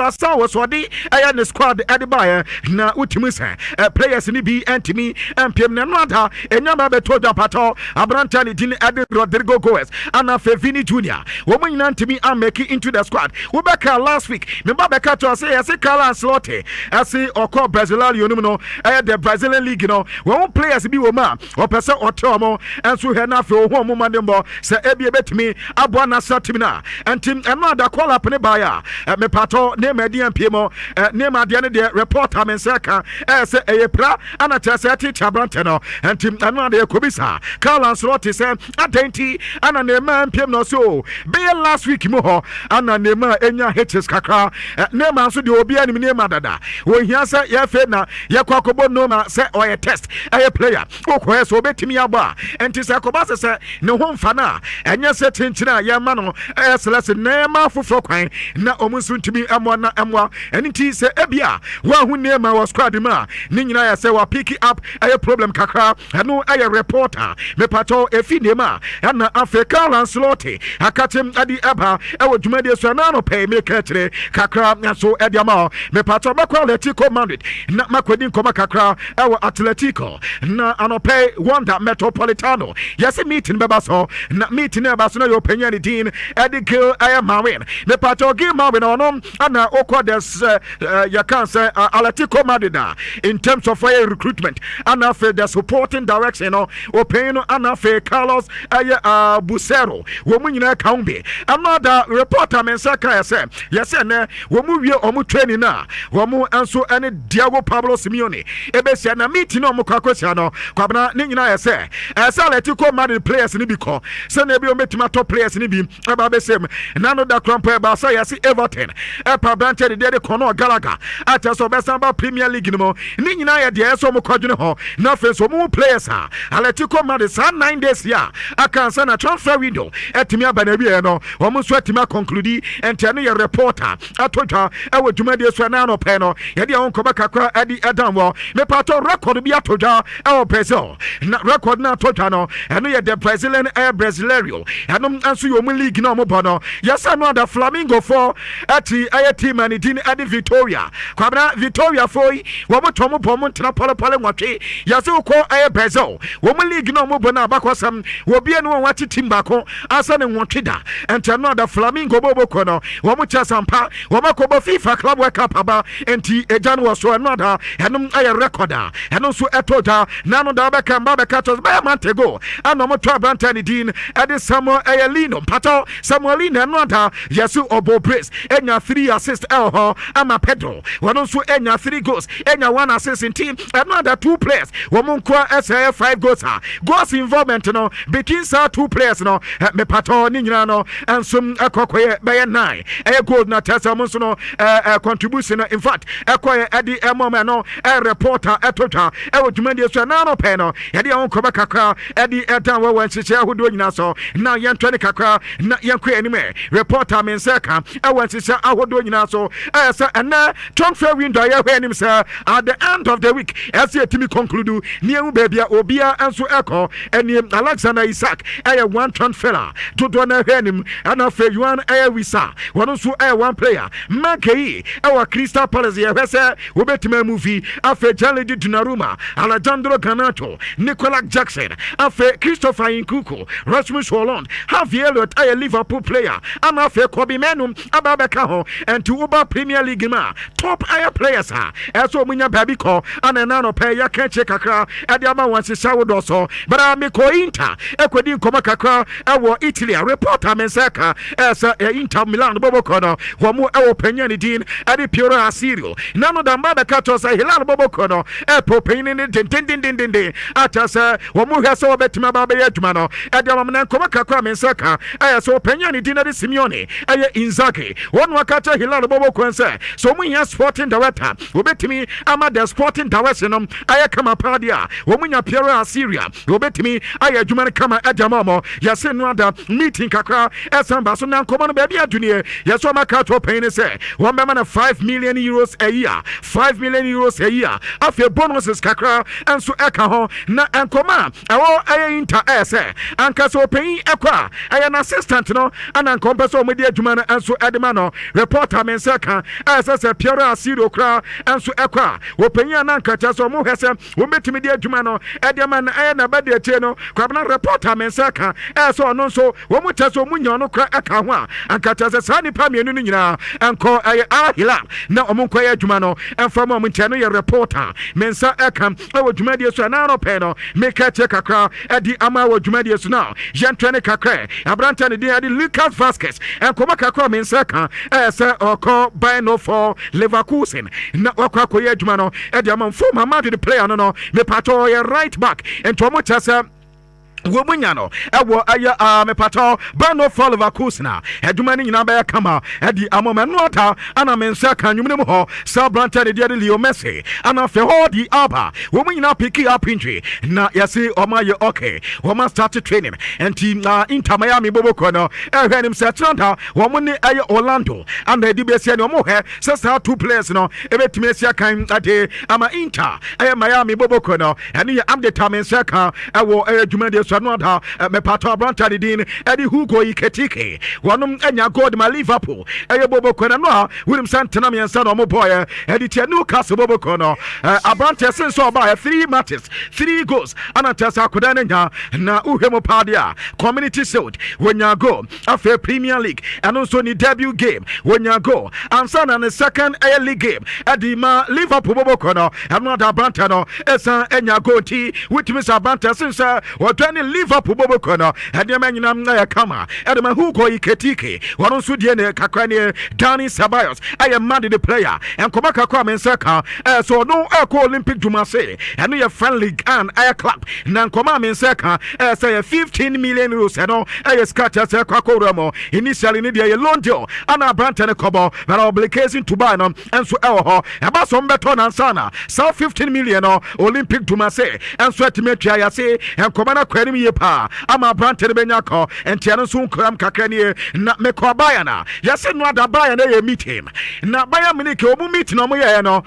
Curaçao wɔ so ɔde ɛyɛ ne squad ɛde baeɛ na wotumi sɛ players no bi ntumi mpiem na ɛno ada ɛnya ba bɛtɔ dwa patɔ aberante ne din ɛde Rodrigo Goes ana afei Vini Junior, wɔn nyinaa ntumi amake into the squad. Wobɛka last week meba bɛka to ɔsɛ yɛse Carlo Ancelotti ɛse ɔkɔ Brasileiro no mu no, ɛyɛ the Brazilian league no, wɔn players bi wɔ mu a ɔpɛ sɛ ɔte ɔmo ɛnso hwɛ no. Afei ohun ɔmo ma ne mbɔ sɛ ebi ebetumi aboa national team no a nti ɛno ada call up ne baeɛ a mepatɔ Neymar adi ampie mu. Neymar adeɛ no deɛ, reporter me nsa ka ɛyɛ sɛ ɛyɛ pra ana kyerɛ sɛ ɛtete aberantɛ no. Nti ɛno adeɛ kɔbisa Carlo Ancelotti sɛ adɛn nti ana Neymar mpiem no so bɛyɛ last week mu hɔ ana Neymar enya hits kakra. Neymar nso deɛ, obi anim Neymar dada, wɔhia sɛ yɛfɛ na yɛkɔ akɔbɔ Neymar sɛ ɔyɛ test ɛyɛ player wokɔɛ sɛ wobɛtumi abɔ a. Ɛnti sɛ ɛkɔba sɛ ne ho mfa no a, ɛnyɛ sɛ kyenkyene a yɛma no ɛyɛ sɛlɛsɛ nneɛma foforɔ kwan na ɔmo nso ntumi ɛmmoa na ɛmmoa. Ɛno nti sɛ ebi a woaho nneɛma wɔ squad mu a, ne nyinaa yɛ sɛ wapick up ɛyɛ problem kakra. Ɛno ɛyɛ reporter mepatɔ efi nneɛma a ɛna afei Carlo Ancelotti akakyem ɛde ɛba ɛwɔ dwumadie so. Ɛna anɔpɛ meka kyerɛ kakra nso ɛde ama hɔ. Mepatɔ mɛkɔ Atletico Madrid na makɔdi nkɔmɔ kakra ɛwɔ Atletico na anɔpɛ Wanda Metropolitano yɛsɛ meeting bɛba so, na meeting ɛba so na yɛ ɔpanyin ne din ɛde Gil ɛyɛ Mawin. Mepatɔ Gil Mawin, ɔno ana okɔ the yɛka sɛ Atletico Madrid a in terms of ɛyɛ recruitment ana afei the supporting direction no, ɔpanyin no ana afei Carlos ɛyɛ Busero, wɔn mu nyinaa ka ho bi. Ɛno ada reporter me nsa ka yɛ sɛ yɛsɛ ɛnɛ wɔn mu wie wɔn training na wɔn nso ɛne Diego Pablo Simeone ebesia na meeting na wɔn kɔ akɔsia no. Kwabena, ne nyinaa yɛ sɛ ɛsɛ Atletico Madrid players no bi kɔ sɛnea ebi wɔn bɛtumi atɔ players no bi ɛba abɛsɛm nano da kora mpo ɛba sɛ yɛse Everton ɛpa aberanteɛ de deɛ de Conor Gallagher akyɛ sɛ ɔbɛsan ba Premier League no mu. Ne nyinaa yɛ deɛ ɛsɛ ɔmo kɔdwene hɔ na afei nso ɔmo mu players a Atletico Madrid saa 9 days yi a aka ansa na transfer window ɛtumi aba na awieɛ no, wɔn nso atumi aconclude. Nti ɛno yɛ reporter ato dwa ɛwɔ dwumadie so. Ɛna anɔpɛ no yɛde ɛho nkɔmɔ kakra ɛde ɛdan wɔ. Mepatɔ record bi ato dwa ɛwɔ Brazil, na record no ato dwa no, ɛno yɛ the Brazilian ɛyɛ Brasileiro. Ɛno nso yɛ ɔmo league na ɔmo bɔ no. Yɛsɛ no ada Flamengo fo ɛte ɛyɛ team a ne din ɛde Victoria. Kwabena, Victoria fo yi wɔn tɔn mo bɔ mo ntena pɔlepɔle 8. Yɛsɛ wokɔ ɛyɛ Brazil wɔn league na ɔmo bɔ no, abakɔsɛm wɔbie no wɔn wate team baako asa ne 8 da. Nti ɛno ada Flamengo bɔ bɔkɔ no, wɔn kyɛ sampa wɔn akɔbɔ FIFA Club World Cup aba. Nti egya no wɔ so. Ɛno ada ɛno ɛyɛ record a ɛno nso ɛtɔ dwa. Nano da bɛka mba bɛka kyerɛ bɛyɛ month ago ɛna ɔmo tɔ aberante ne din ɛde Samuel ɛyɛ Lino. Mpatɔ Samuel Lino, ɛno ada yɛsi ɔbɔ brace, ɛnya three assist ɛwɔ hɔ ama Pedro. Wɔn nso ɛnya three goals, ɛnya one assist. Nti ɛno ada two players wɔn nkoa ɛsɛ ɛyɛ five goals a goals involvement no between saa two players no, mepatɔ ne nyinaa no nso ɛkɔ kɔyɛ bɛyɛ nine ɛyɛ goal na kyerɛ sɛ ɔmo nso no ɛɛ ɛ contribution no in fact ɛkɔyɛ ɛde ɛmɔ mɛ no. Ɛ reporter ɛtɔ dwa ɛwɔ dwumadie so. Ɛnan no pɛɛ no yɛde ɛho nkɔmɔ kakra ɛde ɛdan wɔ wɔ nhyehyɛ ahodoɔ nyinaa so na yɛntɔ ne kakra na yɛnkɔ anim. Ɛ reporter me nsa ka ɛwɔ nhyehyɛ ahodoɔ nyinaa so ɛyɛ sɛ ɛnɛ transfer window a yɛhwɛ anim sɛ at the end of the week ɛsɛ yɛtumi conclude ne ehu baabi a obiara nso ɛkɔ. Ɛnie Alexander Isak ɛyɛ one transfer a dodoɔ no ɛhwɛ anim, ɛna afei Yoane ɛyɛ Wissa, wɔn nso ɛyɛ one player. Makeyi ɛwɔ Crystal Palace, yɛhwɛ sɛ wobɛtumi amove. Afei Gianluigi Donnarumma, Alejandro Garnacho, Nicolas Jackson, afei Christopher Nkunku, Rasmus Hojlund, Harvey Elliott ɛyɛ Liverpool player, ama afei Kobbie Mainoo aba abɛka ho. Ɛnti woba Premier League mu a, top ɛyɛ players a ɛsɛ ɔmo nya baabi kɔ ana ɛna anɔpɛ yɛka akyire kakra ɛde ama wɔn hyehyɛ ahodoɔ so. Bara mekɔ Inter ɛkɔdi nkɔmmɔ kakra ɛwɔ Italy a reporter me nsa ka ɛsɛ Inter Milan bɔbɔkɔ no, wɔn ɛwɔ panyin ne din ɛde Piero Ausilio. Nano damba bɛka kyerɛ sɛ Hilal bɔbɔkɔ no ɛpɛ ɔpanyin ne dendendendenden akyerɛ sɛ wɔn hwɛ sɛ wɔbɛtumi aba abɛyɛ adwuma no ɛde ama. Na nkɔmmɔ kakra me nsa ka ɛyɛ sɛ ɔpanyin ne din ɛde Simeone ɛyɛ Inzaghi, wɔn aka kyerɛ Hilal bɔbɔkɔ sɛ wɔn hia sporting director, wɔbɛtumi ama the sporting direction no ayɛ kama paa deɛ a, wɔn nya Piero Ausilio, wɔbɛtumi ayɛ adwuma no kama ɛde ama wɔn. Yɛse no ada meeting kakra ɛsan ba so na nkɔmmɔ no baabi adunie yɛsɛ ɔma ka to ɔpanyin sɛ wɔn bɛma no €5 million a year, €5 million a year, afei bonuses kakra nso ɛka ho. Na nkɔmmɔ a ɛwɔ ɛyɛ Inter ɛyɛ sɛ ankasa ɔpanyin ɛkɔ a, ɛyɛ n'assistant no ana nkɔmpɛ sɛ wɔn di adwuma no nso ɛde ma no. Reporter me me nsa ka ɛsɛ sɛ Piero Ausilio koraa nso ɛkɔ a, wɔpanyin a na anka kyerɛ sɛ wɔn hwɛ sɛ wɔbɛtumi de adwuma no ɛde ama no ɛyɛ na bɛde akyire no. Kwabena, report a me nsa ka ɛyɛ sɛ ɔno nso wɔn kyɛ sɛ wɔn nya ɔno koraa ɛka ho a, anka kyerɛ sɛ saa nnipa mmienu no nyinaa nkɔ ɛyɛ Al Hilal na wɔn nkɔ yɛ adwuma no ɛmfa mu. Wɔn nkyɛn no yɛ report a me nsa ɛka ɛwɔ dwumadie so ɛna anɔpɛ no meka kyerɛ kakra ɛde ama wɔ dwumadie so. Na yɛntwɛ ne kakra, aberantɛ ne din ɛde Lucas Vasquez. Nkɔmɔ kakra me nsa ka ɛyɛ sɛ ɔkɔ Bayer 04 Leverkusen na wakɔ akɔyɛ adwuma no ɛde ama mfom Madrid player no. Mepatɔ ɔyɛ right back, nti ɔmo kyerɛ sɛ wɔn mu nya no ɛwɔ ɛyɛ mepatɔ Bayer 04 Leverkusen a, adwuma no nyinaa bɛyɛ kama ɛde ama mɛ. Ɛno ata ana me nsa ka nwom no mu hɔ sɛ aberantɛ ne deɛ de Leo Messi ana afei Jordi Alba, wɔn mu nyinaa pick up injury na yɛse wɔn ayɛ okay, wɔn start training. Nti na Inter Miami boboko no ɛhwɛ anim sɛ kyerɛ da wɔn ne ɛyɛ Orlando ana ɛde bɛsi ɛne wɔn hwɛ sɛ saa two players no ɛbɛtumi asi akan ɛde ama Inter ɛyɛ Miami boboko no. Ɛne yɛ update a me nsa ka ɛwɔ ɛyɛ dwumadie so. Ɛno ada mepatɔ aberanta ne din ɛde Hugo Ekitike, wɔnom anya goal ma Liverpool ɛyɛ boboko no. A wonim sɛ ntena mmiɛnsa na ɔmo bɔɔyɛ ɛde tia Newcastle boboko no. Aberanteɛ sen sɛ ɔbaayɛ, three matches, three goals ana kyerɛ sɛ akoda no nya. Na wohwɛ mu paa deɛ a, Community Shield wɔnya goal, afei Premier League ɛno nso ne debut game wɔnya goal, ansa na ne second ɛyɛ league game ɛde ma Liverpool boboko no. Ɛno ada aberantɛ no ɛsan anya goal, nti wotumi sɛ aberantɛ sen sɛ wɔdwa ne Liverpool boboko no, ɛnneɛma nyinaa ɛyɛ kama ɛde ma Hugo Ekitike. Wɔno nso deɛ ne kakra ne Dani Ceballos, ɛyɛ Madrid player. Nkɔmɔ kakra a me nsa ka ɛyɛ sɛ ɔno ɛkɔ Olympic Dwumase, ɛno yɛ French League and ɛyɛ club, na nkɔmɔ a me nsa ka ɛyɛ sɛ yɛ €15 million. Ɛno ɛyɛ sika kyerɛ sɛ ɛkɔ akɔwura mu. Initially ne deɛ yɛ loan deal ana aberantɛ no kɔbɔ, but obligation to buy no nso ɛwɔ hɔ. Ɛba sɛ ɔmbɛtɔ nansa na saa 15 million no Olympic Dwumase nso atumi atua. Yɛse nkɔmɔ no akɔ anim yie paa ama aberantɛ no bɛnya kɔ, nti ɛno nso nkuram kakra nie. Na mekɔ Bayern a, yɛse no ada Bayern ɛyɛ meeting na Bayern Munich ɔmu meeting ɔmo yɛɛ no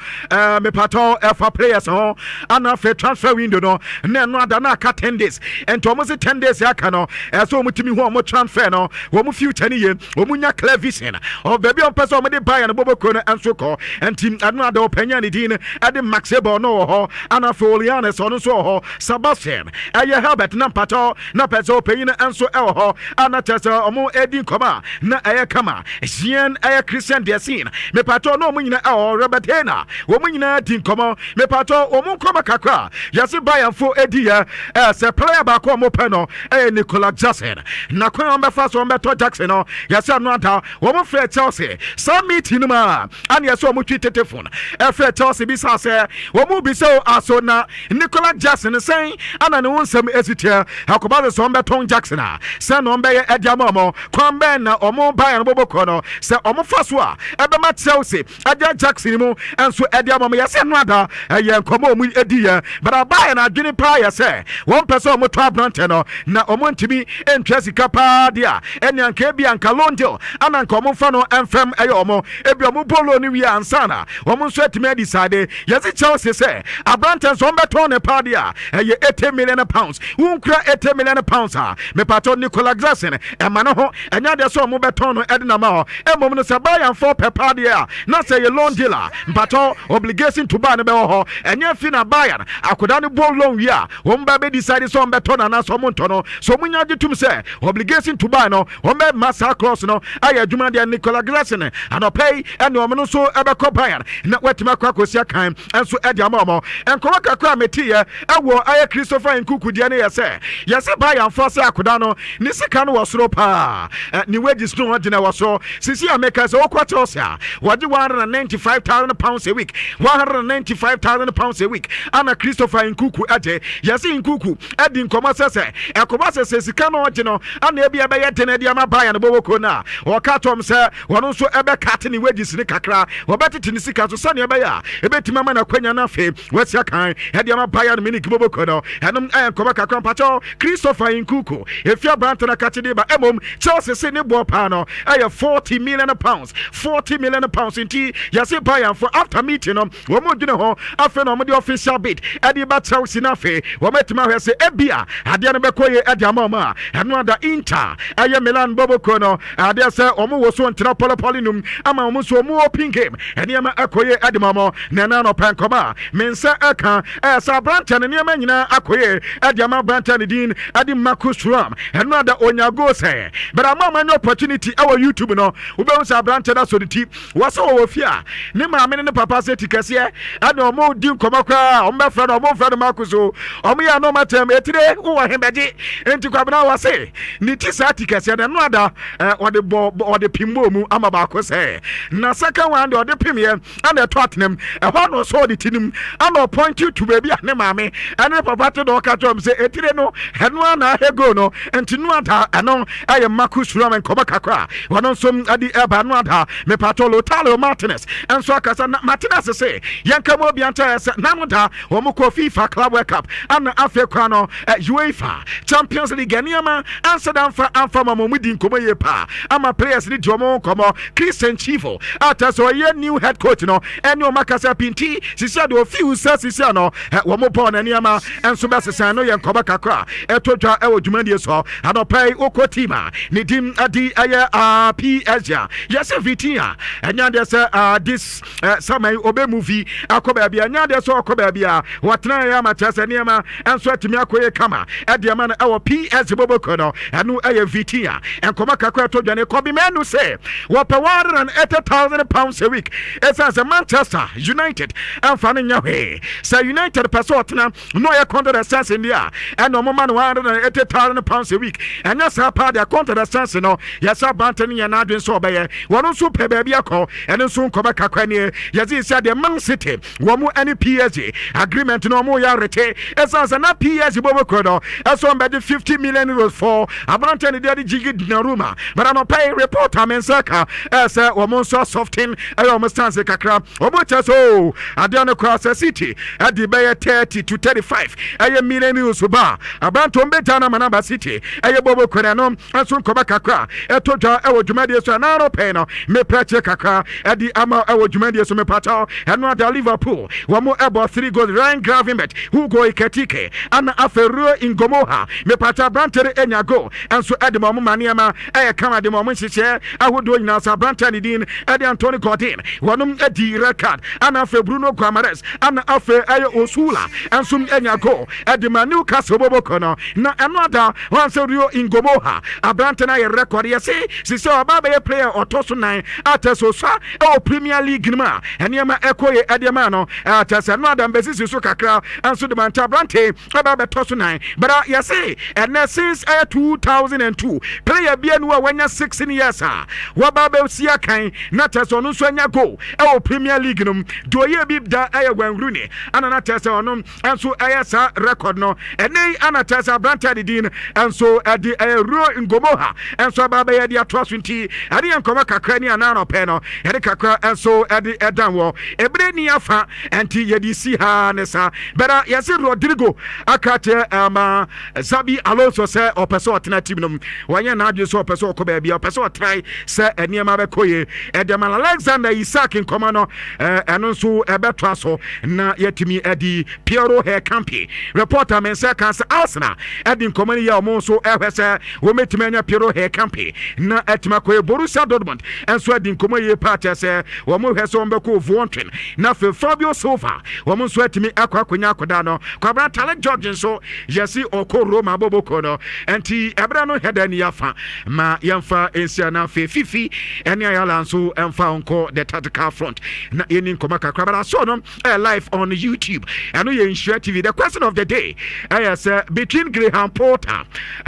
mepatɔ ɛfa players ho ana afei transfer window no na ɛno ada na aka 10 days, nti ɔmo se 10 days aka no ɛsɛ ɔmo tumi hu ɔmo transfer no, wɔn future no yie, wɔn nya clear vision ɔ baabi a ɔmpɛ sɛ ɔmo de Bayern bɔbɔ no nso kɔ. Nti ɛno ada ɔpanyin ne din ɛde Max Eberl no wɔ hɔ, ana afei Uli Hoeneß ɔno nso wɔ hɔ, Sebastian ɛyɛ Herbert na mpatɔ na pɛ sɛ ɔpanyin nso ɛwɔ hɔ, ana kyerɛ sɛ ɔmo edi nkɔmɔ a na ɛyɛ kama. Jean ɛyɛ Christian Dersin, mepatɔ na ɔmo nyinaa ɛwɔ, Robert Hainer, wɔn nyinaa di nkɔmɔ. Mepatɔ wɔn nkɔmɔ kakra yɛsi Bayernfo edi yɛ ɛɛ sɛ player baako a ɔmo pɛ no ɛyɛ Nicolas Jackson, na kwan a wɔn bɛfa so wɔn bɛtɔ Jackson no, yɛsɛ ɛno ada wɔn frɛ Chelsea. Saa meeting no mu a ana yɛsɛ wɔn twi tete phone ɛfrɛ Chelsea bisa sɛ wɔn bisa o aso na Nicolas Jackson sɛn ana ne ho nsɛm esi teɛ, akɔba sɛ wɔn bɛtɔn Jackson a, sɛn na wɔn bɛyɛ ɛde ama wɔn, kwan bɛn na wɔn Bayern bɔbɔ kɔ no sɛ wɔn fa so a ɛbɛma Chelsea ɛde Jackson mu nso ɛde ama wɔn. Yɛsɛ no ada ɛyɛ nkɔmɔ a wɔn edi yɛ, but Bayern adwene paa yɛ sɛ wɔn pɛ sɛ wɔn tɔ aberantɛ no na wɔn ntumi ntua sika paa deɛ a, ɛne anka ebi anka loan deal ana anka wɔn fa no mfɛm ɛyɛ wɔn ebi wɔn bɔ loan no wie ansa na wɔn nso atumi adi sade. Yɛsi Chelsea sɛ aberantɛ nso wɔn bɛtɔn ne paa deɛ a, ɛyɛ £80 million. Wunkura £80 million a, mepatɔ Nicolas Jackson ɛma ne ho ɛnyɛ adeɛ sɛ wɔn bɛtɔn no ɛde nama hɔ. Mmom no sɛ Bayernfoɔ pɛ paa deɛ a, na sɛ yɛ loan deal a, mpatɔ obligation to buy no bɛwɔ hɔ. Ɛnyɛ fi na Bayern akoda no bɔ loan wie a, wɔn ba bɛ decide sɛ wɔn bɛtɔ no anaasɛ wɔn ntɔ no. So wɔn nya gye tum sɛ obligation to buy no, wɔn bɛ ma saa clause no ayɛ adwuma deɛ, Nicolas Jackson anɔpɛ yi ɛne wɔn no nso ɛbɛkɔ Bayern na wɔatumi akɔ akɔsi akan nso ɛde ama wɔn. Nkɔmɔ kakra a meti yɛ ɛwɔ ɛyɛ Christopher Nkunku deɛ no yɛ sɛ yɛsɛ Bayernfoɔ sɛ akoda no ne sika no wɔ soro paa, ne wages no ɔgyina wɔ soro. Sisi a meka sɛ wokɔ Chelsea a, wɔgye £195,000 a week, £195,000 a week ana Christopher Nkunku agye. Yɛsɛ Nkunku adi nkɔmɔ sɛ ɛkɔba sɛ sika no ɔgye no ana ebi ɛbɛyɛ den ɛde ama Bayern bɔwɔkuo no a, ɔka tɔm sɛ wɔno nso ɛbɛcut ne wages ne kakra, wɔbɛtete ne sika so sɛnea ɛbɛyɛ a ɛbɛtumi ama no akwanya no afei wɔasi akan ɛde ama Bayern Munich bɔbɔkuo no. Ɛnom ɛyɛ nkɔmɔ kakra mpakyɛw. Mepatɔ Christopher Nkunku efi aberante no akakye de ba. Emom Chelsea se ne boɔ paa no ɛyɛ £40 million, £40 million. Nti yɛse Bayern fo, after meeting no, wɔn mo dwene ho. Afei na wɔn de official bid ɛde ba Chelsea na afei wɔn atumi ahwɛ sɛ ebia adeɛ no bɛkɔ yie ɛde ama wɔn a. Ɛno ada Inter ɛyɛ Milan bɔbɔkuo no, adeɛ sɛ wɔn wɔ so ntena pɔlɔpɔlɔ num ama wɔn nso wɔn open game, nneɛma ɛkɔ yie ɛde ma wɔn. Na ɛna anɔpɛ nkɔmɔ a me nsa ɛka ɛyɛ sɛ aberanteɛ no nneɛma nyinaa akɔ yie ɛde ama aberanteɛ no din ɛde Marcus Thuram. Ɛno ada onya goal sɛ bɛrɛ ama ɔmo anya opportunity ɛwɔ YouTube no, wobɛhu sɛ aberanteɛ no asɔ ne ti. Wɔsɛ wɔwɔ fie a, ne maame ne ne papa sɛ ti kɛseɛ ɛna ɔmo di nkɔmɔ koraa. Ɔmo bɛfrɛ no, ɔmo mfrɛ no Marcus o, ɔmo yɛ ano ɔmo atɛm etire wowɔ he bɛgye. Nti Kwabena wɔse ne ti saa ti kɛseɛ no, ɛno ada ɔde bɔ, ɔde pim bɔ mu ama baako sɛ na second one de ɔde pim yɛ ɛna ɛtɔ atenam ɛhɔ na ɔsɔ ɔde ti nim ɛna ɔpoint to baabi a ne maame ɛne ne papa te na ɔka kyerɛ ɔmo sɛ etire no ɛno ana ahɛ goal no. Nti no ada ɛno ɛyɛ Marcus Thuram. Nkɔmɔ kakra wɔno nso ɛde ɛba no ada, mepatɔ Lautaro Martinez nso akasa na Martinez sɛ yɛnka mu obi anta sɛ nano da wɔn kɔ FIFA Club World Cup ana afei kora no UEFA Champions League, nneɛma ansa da amfa amfa ma wɔn di nkɔmɔ yie paa ama players ne di wɔn nkɔmɔ. Christian Chivu ata sɛ ɔyɛ new head coach no ɛne wɔn akasa pinti sisi a de ofi sɛ sisi a no wɔn bɔɔl na nneɛma nso bɛsesan no. Yɛ nkɔmɔ kakra ɛtɔ dwa ɛwɔ dwumadie so anɔpɛ yi. Wokɔ team a ne din adi ɛyɛ PSG a, yɛsɛ Vitinha ɛnyɛ adeɛ sɛ this summer yi ɔbɛ move akɔ baabi a, ɛnyɛ adeɛ sɛ ɔkɔ baabi a wɔtena yɛ ama kyerɛ sɛ nneɛma nso atumi akɔ yɛ kama ɛde ama no ɛwɔ PSG boboko no. Ɛno ɛyɛ Vitinha nkɔmɔ kakra ɛtɔ dwa ne Kobbie Mainoo sɛ wɔpɛ £180,000 a week, ɛsiane sɛ Manchester United ɛmfa no nyɛ hwee. Sɛ United pɛ sɛ ɔtena na ɔyɛ contract extension deɛ a, ɛna ɔmo ma no £180,000 a week. Ɛnyɛ saa paa deɛ, contract extension no, yɛsɛ aberante no yɛ n'adwene sɛ ɔbɛyɛ. Wɔn nso pɛ baabi akɔ. Ɛno nso nkɔmɔ kakra nie. Yɛdze sɛ deɛ Man City wɔn ne PSG agreement no, wɔn yɛ arete, ɛsiane sɛ na PSG bɔ bɔkɔ no ɛsɛ wɔn bɛgye €50 million for aberante no deɛ de Gigi Donnarumma. But anɔpɛ yi, report a me nsa ka ɛsɛ wɔn nso asoften ɛyɛ wɔn stance kakra. Wɔn kyɛ so adeɛ no koraa sɛ City ɛde bɛyɛ 30 to 35 ɛyɛ million euros ba, aberante wɔn bɛgya no ama no aba City ɛyɛ bɔbɔ kɔ no nso. Nkɔmɔ kakra ɛtɔ dwa ɛwɔ dwumadie so ɛna anɔpɛ no, mepɛ kyerɛ kakra ɛde ama ɛwɔ dwumadie so. Mepatɔ ɛno ada Liverpool wɔn ɛbɔ three goals. Ryan Gravenberch, Hugo Ekitike ana afei Rio Ngumoha. Mepatɔ aberante no enya goal ɛnso ɛde ma ɔmo ma nneɛma ɛyɛ kama de ma ɔmo nhyehyɛ ahodoɔ nyinaa sɛ aberante ne din ɛde Anthony Gordon, wɔnom adi red card, ana afei Bruno Guimaraes ana afei ɛyɛ Osula ɛnso enya goal ɛde ma Newcastle boboko no. Na ɛno ada wɔn sɛ Rio Ngumoha aberante no ayɛ record. Yɛse sisi ɔba bɛyɛ player ɔtɔ so nan atɛ so sa ɛwɔ Premier League no mu a nneɛma ɛkɔ yɛ ɛde ma no atɛ sɛ ɛno adam bɛsisi so kakra nso de ma nta aberante ɛba bɛtɔ so nan. But yɛse ɛnɛ since ɛyɛ 2002, player bia no a wanya 16 years a wɔba bɛsi akan na kyerɛ sɛ ɔno nso anya goal ɛwɔ Premier League no mu deɛ, ɔyɛ bi da ɛyɛ Wayne Rooney ana na kyerɛ sɛ ɔno nso ɛyɛ saa record no. Ɛnɛ yi ana kyerɛ sɛ aberante de din nso ɛde ɛyɛ Rio Ngumoha nso aba bɛyɛ de atoa so. Nti ɛne yɛ nkɔmɔ kakra ni anaa nɔpɛ no yɛde kakra nso ɛde ɛdan wɔ ebere ni afa. Nti yɛde si ha ne sa bɛrɛ yɛse Rodrigo aka kyerɛ ama Xabi Alonso sɛ ɔpɛ sɛ ɔtena team no mu. Wɔnyɛ n'adwene sɛ ɔpɛ sɛ ɔkɔ baabi a ɔpɛ sɛ ɔtrae sɛ nneɛma bɛkɔ yie ɛde ma Alexander Isak. Nkɔmɔ no ɛno nso ɛbɛtoa so na yɛtumi ɛde Piero Hincapié reporter me nsa ka sɛ Arsenal ɛde nkɔmɔ no yɛ, ɔmo nso ɛhwɛ sɛ wɔmɛtumi anya Piero Hincapié na ɛtumi akɔyɛ. Borussia Dortmund nso ɛde nkɔmɔ yie paa kyerɛ sɛ wɔn hwɛ sɛ wɔn bɛkɔ Vontren na afei Fabio Silva wɔn nso atumi akɔ akɔnya akɔda no. Kwabena Tyrique George nso yɛsi ɔkɔ Roma boboko no. Nti ɛberɛ no hɛdɛ ni afa ma yɛmfa nsia na afei Fifi ɛne Ayala nso ɛmfa nkɔ the tactical front na yɛni nkɔmɔ kakra. But asɔ no ɛyɛ live on YouTube, ɛno yɛ Nhyira TV. The question of the day ɛyɛ sɛ between Graham Potter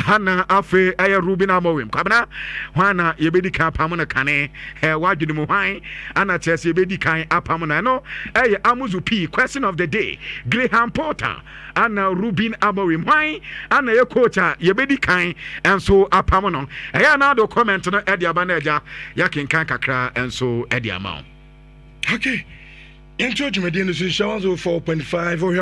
ana afei ɛyɛ Ruben Amorim, Kwabena, hwan na yɛbɛdi kan apam no kane? Wadwene mu hwan ana kyerɛ sɛ yɛbɛdi kan apam no? Ɛno ɛyɛ Amuzu P question of the day: Graham Potter ana Ruben Amorim, hwan ana yɛ coach a yɛbɛdi kan nso apam no? Ɛyɛ anaado comment no ɛde aba no agya yɛakenkan kakra nso ɛde ama wo. Okay, yɛnto dwumadie no so, Nhyira 104.5.